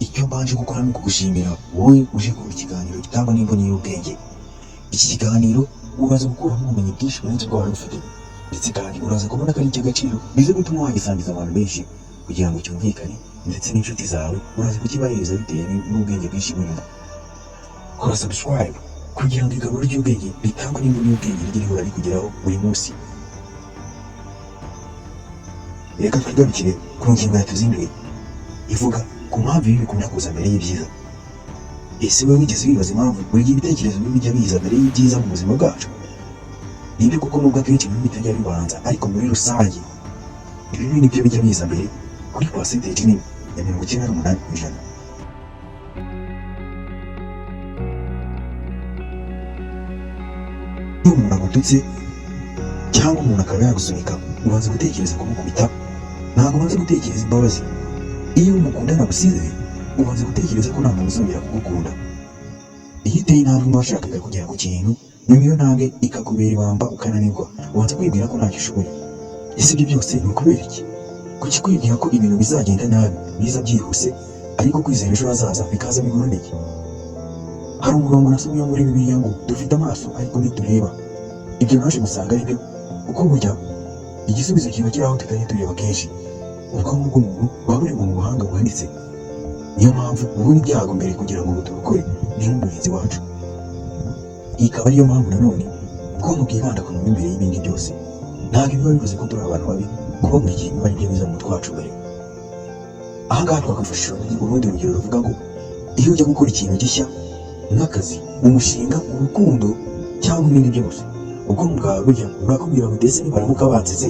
Icyo mbanje gukora ni ukugushimira wowe uje kumva ikiganiro gitangwa n'imboni y'ubwenge. Iki kiganiro uraza gukuramo ubumenyi bwinshi burenze ubwo wari ufite, ndetse kandi uraza kubona ko ari icy'agaciro, bize gutuma wagisangiza abantu benshi kugira ngo cyumvikane, ndetse n'inshuti zawe uraza kukibahereza bitewe n'ubwenge bwinshi burimo. Kora subscribe kugira ngo igaburo ry'ubwenge ritangwa n'imboni y'ubwenge rijye rihora rikugeraho buri munsi. Reka twigarukire ku ngingo yatuzinduye ivuga ku mpamvu ibibi bikunda kuza mbere y'ibyiza. Ese wowe wigeze wibaza impamvu buri gihe ibitekerezo bibi bijya biza mbere y'ibyiza mu buzima bwacu? Nibyo kuko nubwo akenshi ibibi bitajya bibanza, ariko muri rusange ibibi nibyo bijya biza mbere kuri percentage nini ya 98%. Iyo umuntu agututse cyangwa umuntu akaba yagusunika, ubanza gutekereza kumukubita, ntabwo ubanza gutekereza imbabazi. Iyo mukundana agusize, ubanza gutekereza ko nta muntu uzongera kugukunda. Iyo uteye intambwe imwe washakaga kugera ku kintu, nyuma iyo ntambwe ikakubera ibamba ukananirwa, ubanza kwibwira ko ntacyo ushoboye. Ese ibyo byose ni ukubera iki? Kuki kwibwira ko ibintu bizagenda nabi biza byihuse, ariko kwizera ejo hazaza bikaza bigura intege? Hari umurongo nasomye wo muri Bibiliya ngo dufite amaso ariko ntitureba. Ibyo naje gusanga ari byo, kuko burya igisubizo kiba kiri aho tutajya tureba kenshi. Ubwonko bw'umuntu buba buri mu buhanga buhanitse, niyo mpamvu bubona ibyago mbere kugira ngo tubukore, ni nk'umurinzi wacu. Iyi ikaba ariyo mpamvu nanone ubwonko bwibanda ku muntu imbere y'ibindi byose. Ntabwo biba bivuze ko turi abantu babi kuba buri gihe biba aribyo biza mu mutwe wacu mbere. Aha ngaha twakwifashisha urundi rugero ruvuga ngo iyo ujya gukora ikintu gishya nk'akazi, umushinga, urukundo cyangwa ibindi byose, ubwonko bwawe burya burakubwira ngo ndetse nibaramuka bansize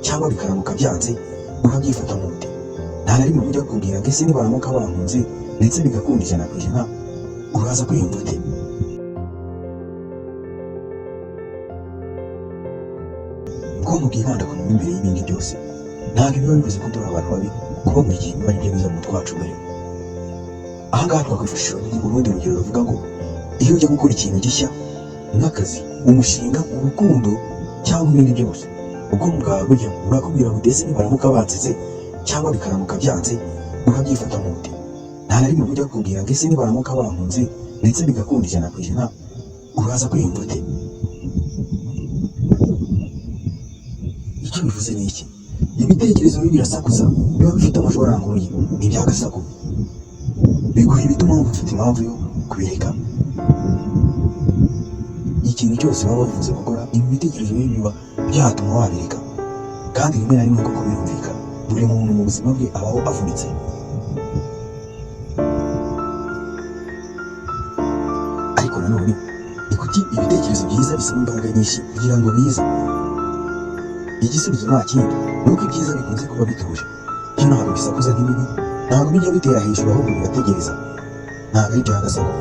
cyangwa bikaramuka byanze, urabyifata mu nde. Nta na rimwe bujya kukubwira ngo ese nibaramuka bankunze ndetse bigakunda 100%, uraza kwiyumva ute? Ubwonko bwibanda ku muntu imbere y'ibindi byose. Ntabwo biba bivuze ko turi abantu babi kuba buri gihe biba aribyo biza mu mutwe wacu mbere. Aha ngaha twakwifashisha urundi rugero ruvuga ngo iyo ujya gukora ikintu gishya nk'akazi, umushinga, urukundo cyangwa ibindi byose, ubwonko bwawe burya burakubwira ngo ndetse nibaramuka bansize cyangwa bikaramuka byanze, urabyifata mu nde. Nta na rimwe bujya kukubwira ngo ese nibaramuka bankunze ndetse bigakunda 100%, uraza kwiyumva ute? Icyo bivuze ni iki? Ibitekerezo bibi birasakuza, biba bifite amajwi aranguruye, ni iby'agasaku, biguha ibituma wumva ufite impamvu yo kubireka. Ikintu cyose waba wifuza gukora, ibi bitekerezo bibi biba byatuma wabireka. Kandi rimwe na rimwe koko birumvikana, buri muntu mu buzima bwe abaho avunitse. Ariko nanone ni kuki ibitekerezo byiza bisaba imbaraga nyinshi kugira ngo bize? Igisubizo nta kindi, ni uko ibyiza bikunze kuba bituje. Byo ntabwo bisakuza nk'ibibi, ntabwo bijya bitera hejuru, ahubwo birategereza, ntabwo ari iby'agasaku.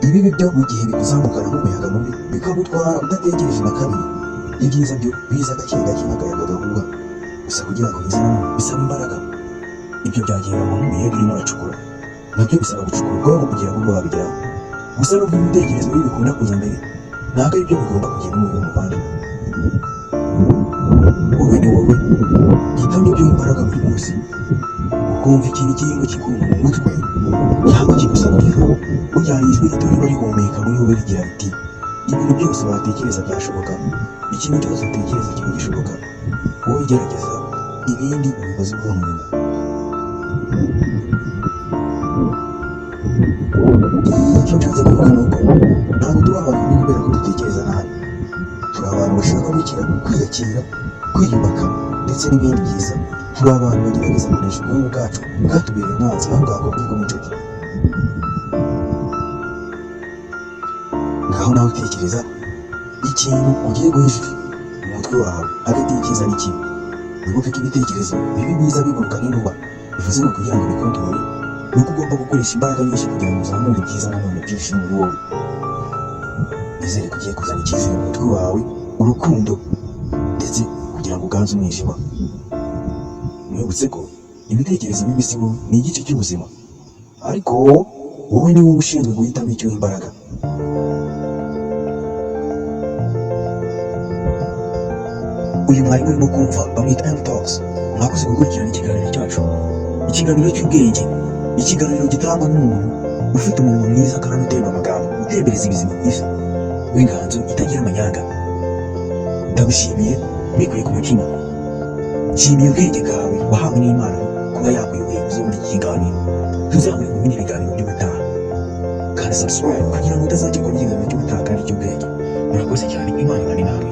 Ibibi byo mu gihe bikuzamukana nk'umuyaga mubi, bikagutwara udategereje na kabiri. Ibyiza byo biza gake gake nk'akayaga gahuha, gusa kugira ngo bize nanone bisaba imbaraga. Ibyo byagereranywa nk'umuyede urimo uracukura, nabyo bisaba gucukura ubwonko kugira ngo ube wabigeraho. Gusa nubwo ibitekerezo bibi bikunda kuza mbere, ntabwo ari byo bigomba kugenda umubiri w'umuvandimwe. Wowe ni wowe hitamo ibyo imbaraga buri munsi. Ukumva ikintu kirimo kikuruma mu mutwe cyangwa kigusakuriza, burya hari ijwi rito riba rihumeka muri wowe rigira riti ibintu byose watekereza byashoboka, ikintu cyose utekereza kiba gishoboka, wowe gerageza, ibindi ubibaze ubwonko nyuma. Icyo nshatse kuvuga ni uko ntabwo turi abantu babi kubera ko dutekereza nabi. Turi abantu bashaka gukira, kwiyakira, kwiyubaka ndetse n'ibindi byiza. Turi abantu bagerageza kunesha ubwonko bwacu bwatubereye umwanzi aho bwagombye kuba inshuti. Ngaho nawe utekereza ikintu ugiye guhisha mu mutwe wawe hagati y'icyiza n'ikibi. Wibuke ko ibitekerezo bibi biza biguruka nk'inkuba, bivuze ngo kugira ngo ubikontorore ni uko ugomba gukoresha imbaraga nyinshi kugira ngo uzamure ibyiza nanone byinshi muri wowe. Nizere ko ugiye kuzana icyizere mu mutwe wawe, urukundo, ndetse kugira ngo uganze umwijima. Mwibutse ko ibitekerezo bibi si wowe, ni igice cy'ubuzima, ariko wowe ni wowe ushinzwe guhitamo icyo uha imbaraga. Uyu mwarimu urimo kumva bamwita M Talks. Mwakoze gukurikirana ikiganiro cyacu, ikiganiro cy'ubwenge. Ikiganiro gitangwa n'umuntu ufite umunwa mwiza kandi utemba amagambo, utembereza ibizima ku isi, w'inganzo itagira amanyanga. Ndagushimiye mbikuye ku mutima. Nshimiye ubwenge bwawe wahawe n'Imana kuba yakuyoboye uze muri iki kiganiro. Tuzahurira mu bindi biganiro by'ubutaha. Kandi subscribe kugira ngo utazajya n'ikiganiro cy'ubutaha kandi cy'ubwenge. Murakoze cyane, Imana ibane namwe.